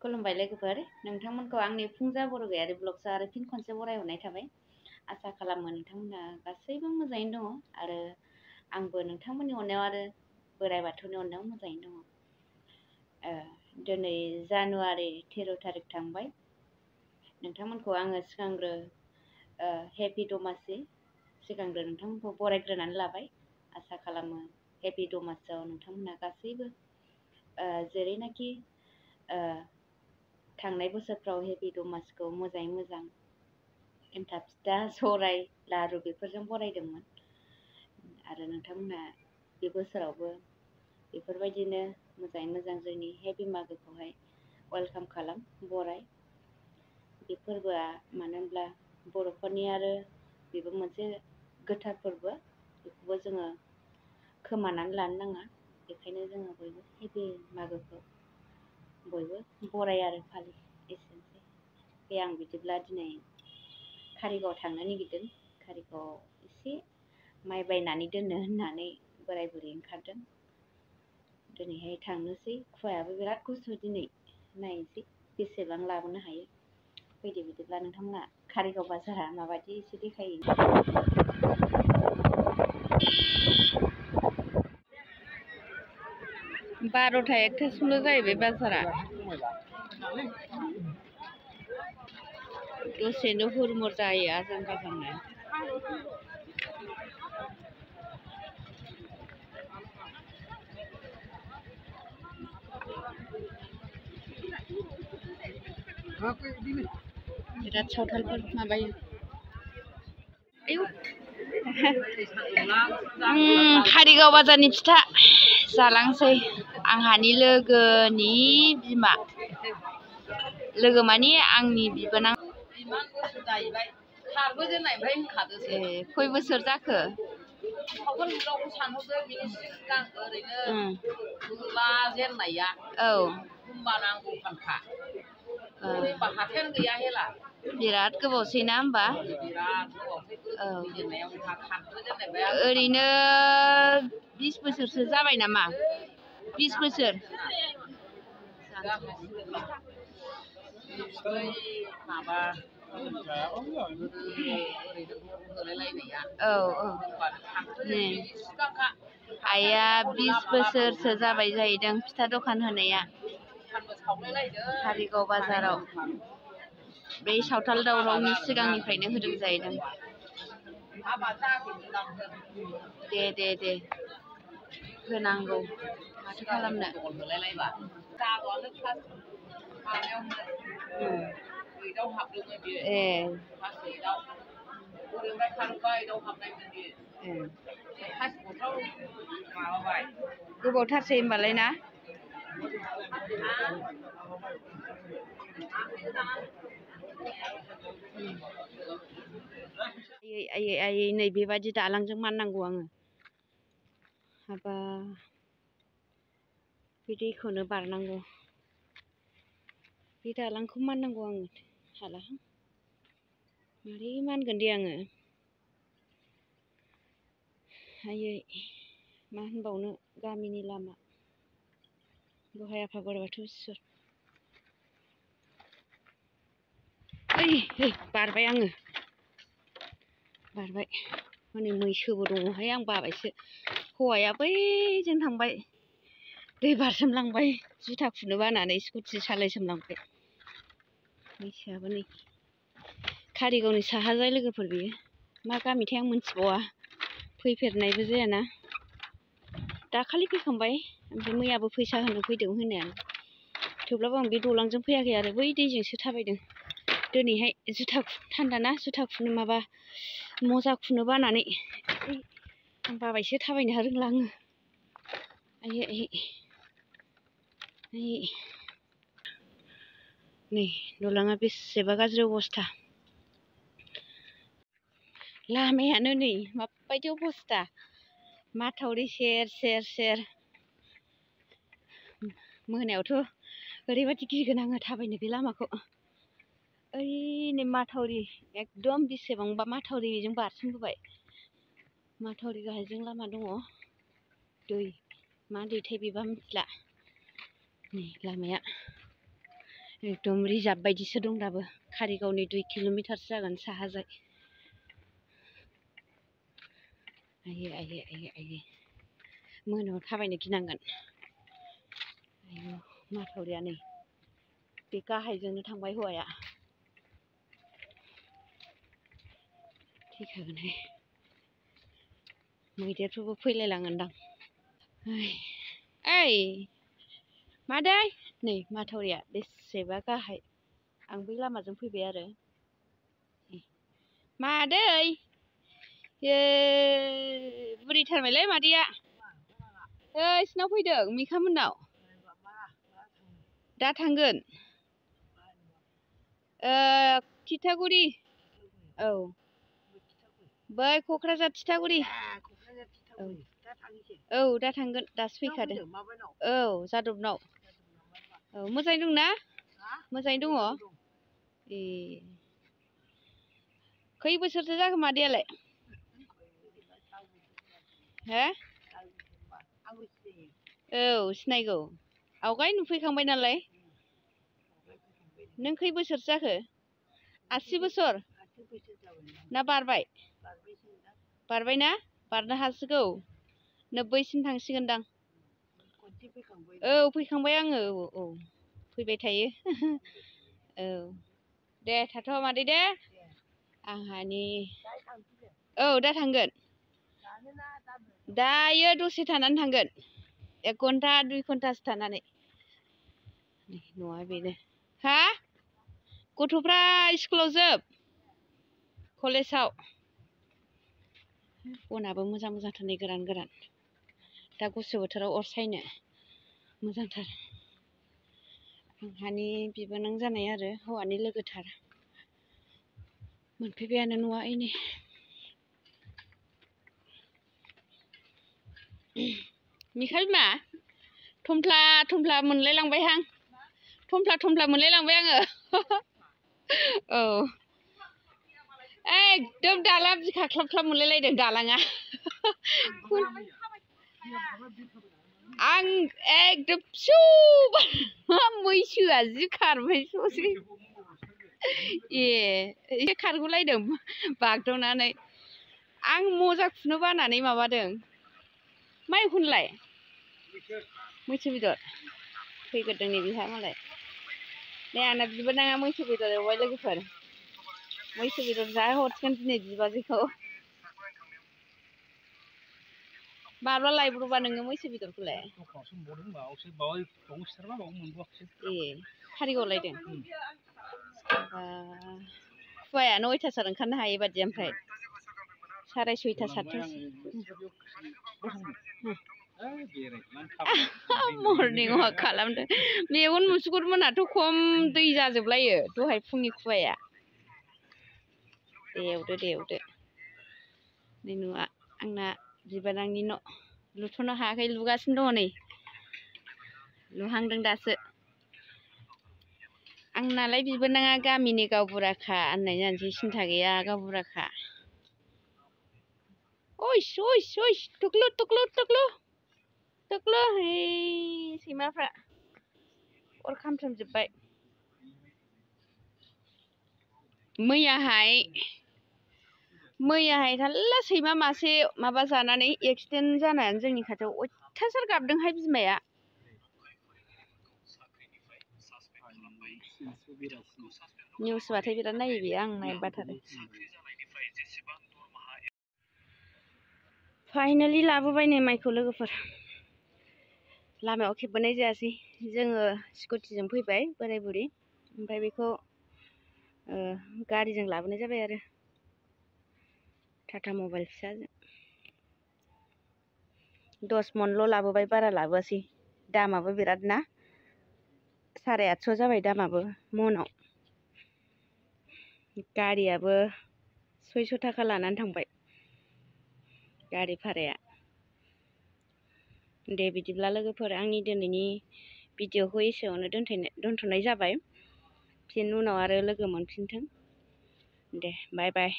खुलुमबाय लोगोफोर, नोंथांमोनखौ आंनि फुंजा बरगयारि ब्लग्सआव आरो फिन खनसे बरायहरनाय थाबाय। आसा खालामो नोंथांमोना गासैबो मोजाङैनो दङ आरो आंबो नोंथांमोननि अननायाव आरो बोराइ बाथौनि अननायाव मोजाङैनो दङ। दिनै जानुवारि 13 तारिख थांबाय। नोंथांमोनखौ आङो सिगांग्रो हेपि दमासि सिगांग्रो नोंथांमोनखौ बरायग्रोनानै लाबाय। आसा खालामो हेपि दमासियाव नोंथांमोना गासैबो जेरैनाखि थांनाय बोसोरफ्राव हेपि दमासिखौ मोजाङै मोजां एन्थाब फिथा सौराय लारु बेफोरजों बरायदोंमोन आरो नोंथांमोना बे बोसोरावबो बेफोरबायदिनो मोजाङै मोजां जोंनि हेपि मागोखौहाय वेलकाम खालाम बराय। बे फोरबोआ मानो होनब्ला बर'फोरनि आरो बेबो मोनसे गोथार फोरबो, बेखौबो जोङो खोमानानै लानो नाङा। बेखायनो जोङो बयबो हेपि मागोखौ बयबो बराय आरो फालि एसेनोसै। दे आं बिदिब्ला दिनै कारिगाव थांनो नागिरदों। कारिगावआव एसे माइ बायनानै दोननो होननानै बोराय बुरै ओंखारदों। दिनैहाय थांनोसै, खुवायाबो बिराद गुसु दिनै। नायनोसै बेसेबां लाबोनो हायो। फैदो बिदिब्ला नोंथांमोना कारिगाव बाजारा माबायदि एसे देखायो। 12टा 1टासिमल' जाहैबाय बाजारा। दसेनो हुरमुर जायो आजां गाजांनो। बिराद सावथालफोर माबायो। आयौ कारिगाव बाजारनि फिथा जालांसै। आंहानि लोगोनि बिमा, लोगो मानि आंनि बिबोनां। खय बोसोर जाखो? औ बिराद गोबावसै ना होमबा? औ ओरैनो 20 बोसोरसो जाबाय नामा? 20 बोसोर। औ औ आइया 20 बोसोरसो जाबाय जाहैदों फिथा दखान होनाया कारिगाव बाजाराव। बे सावथाल दावरावनि सिगांनिफ्रायनो होदों जाहैदों। दे होनांगौ, माथो खालामनो। ए गोबावथारसै होमबालाय ना? आयै नै बेबादि दालांजों माननांगौ आङो। हाबा बे दैखौनो बारनांगौ। बे दालांखौ माननांगौ आङो। हालाहां मारै मानगोन दे आङो। आयै मा होनबावनो, गामिनि लामा। दहाय आफा बोराइ बाथौ इसोर। ओइ बारबाय आङो, बारबाय। हनै मैसोबो दङहाय, आं बाबायसो। हौवाया बैजों थांबाय, दै बारसोमलांबाय जुथा खुनो बानानै स्कुटि सालायसोमलांबाय। मैसोआबो नै कारिगावनि साहाजाय लोगोफोर। बेयो मा गामिथाय आं मिन्थिबावा, फैफेरनायबो जायाना। दाखालि फैखांबाय, ओमफ्राय मैयाबो फैसा होनो फैदों होनाया। थेवब्लाबो आं बे दलांजों फैयाखै आरो बै दैजोंसो थाबायदों। दिनैहाय थान्दाना जुथा खुनो माबा मजा खुनो बानानै आं बाबायसो, थाबायनो रोंला आङो। आयै नै दलाङा बेसेबा गाज्रि अबस्था। लामायानो नै माबायदि अबस्था, माथावरि सेर सेर। मोनायावथ' ओरैबायदि गिगोन आङो थाबायनो बे लामाखौ। ओइ नै माथावरि, एकदम बेसेबांबा माथावरि बेजों बारसोमबोबाय। माथावरि गाहायजों लामा दङ, दै मा दैथाय बेबा मिथिला। नै लामाया एकदम रिजार्भ बायदिसो दं दाबो कारिगावनि 2 किल'मिटारसो जागोन साहाजाय आयै आयै आयै आयै मोनायाव थाबायनो गिनांगोन आयौ माथावरिया नै बे गाहायजोंनो थांबाय हौवाया थैखागोनहाय मैदेरफोरबो फैलायलाङोनदां ओइ मादै नै माथावरिया बेसेबा गाहाय आं बै लामाजों फैबाय आरो मादै बुरिथारबायलै मादैया इसिनाव फैदों मिखामोननाव दा थांगोन थिथागुरि औ बै क'क्राझार थिथागुरि औ दा थांगोन दासो फैखादों औ जादबनाव औ मोजाङै दंना मोजाङै दङ ए खै बोसोरसो जाखो मादैयालाय हो औ सिनायगौ आवगाय नुफैखांबाय नालाय नों खै बोसोरसो जाखो 80 बोसोर ना बारबाय बारबायना बारनो हासिगौ 90सिम थांसिगोनदां औ फैखांबाय आङो औ फैबाय थायो औ दे थाथ' मादै दे आंहानि औ दा थांगोन दायो दसे थानानै थांगोन 1 घन्टा 2 घन्टासो थानानै न'आ बेनो हा गथ'फ्रा स्कुलाव जोब कलेजाव बनाबो मोजां मोजांथार नै गोरान गोरान दा गुसु बोथोराव अर सायनो मोजांथार आंहानि बिबोनां जानाय आरो हौवानि लोगोथार मोनफैबायानो न'आ ओइनै मिखा बिमा थमफ्ला थमफ्ला मोनलायलांबायहां थमफ्ला थमफ्ला मोनलायलांबाय आङो औ एकदम दालां बिखा ख्लाब ख्लाब मोनलायलायदों दालाङा आं एकदम फिसौ मैसोआ जि खारबाय ससे ए एसे खारगुलायदों बागदावनानै आं मजा खुनो बानानै माबादों माइखौनोलाय मैसो बेदर फैग्रोदों नै बिहा मालाय नै आंना बिबोनाङा मैसो बेदर एवबाय लोगोफोर मैसो बेदर जाहोहरसिगोन दिनै बिबाजैखौ माब्ला लायब्रबा नोङो मैसो बेदरखौलाय ए कारिगावआव लायदों फुवाया 9टासो ओंखारनो हायो बादि ओमफ्राय 6:30 7टासो मर्निं वाक खालामदों मेगन मुसुगुरमोनाथ' खम दै जाजोबलायो दहाय फुंनि खुवाया देवदो देवदो नै न'आ आंना बिबोनांनि न' लुथ'नो हायाखै लुगासिनो दङ नै लुहांदों दासो आंनालाय बिबोनाङा गामिनि गावबुराखा होननाय जानोसै सिन्था गैया गावबुराखा ओइस ओइस ओइस टुक्लु टुक्लु टुक्लु टुक्लु सैमाफ्रा अर खामफ्रामजोब्बाय मैयाहाय थाल्ला सैमा मासे माबा जानानै एक्सिडेन्ट जानानै जोंनि खाथियाव अयथासार गाबदोंहाय बिमाया निउसबाथाय बिराद नायो बियो आं नायबाथारो फाइनालि लाबोबाय नै माइखौ लोगोफोर लामायाव खेबबोनाय जायासै जोङो स्कुटिजों फैबाय बोराय बुरि ओमफ्राय बेखौ गारिजों लाबोनाय जाबाय आरो टाटा मबाइल फिसाजों 10 मनल' लाबोबाय बारा लाबोआसै दामाबो बिराद ना 850 जाबाय दामाबो मनाव गारियाबो 600 थाखा लानानै थांबाय गारि भाराया दे बिदिब्ला लोगोफोर आंनि दिनैनि भिडिअखौ एसेयावनो दोनथ'नाय जाबाय फिन उनाव आरो लोगो मोनफिनथों दे बाय बाय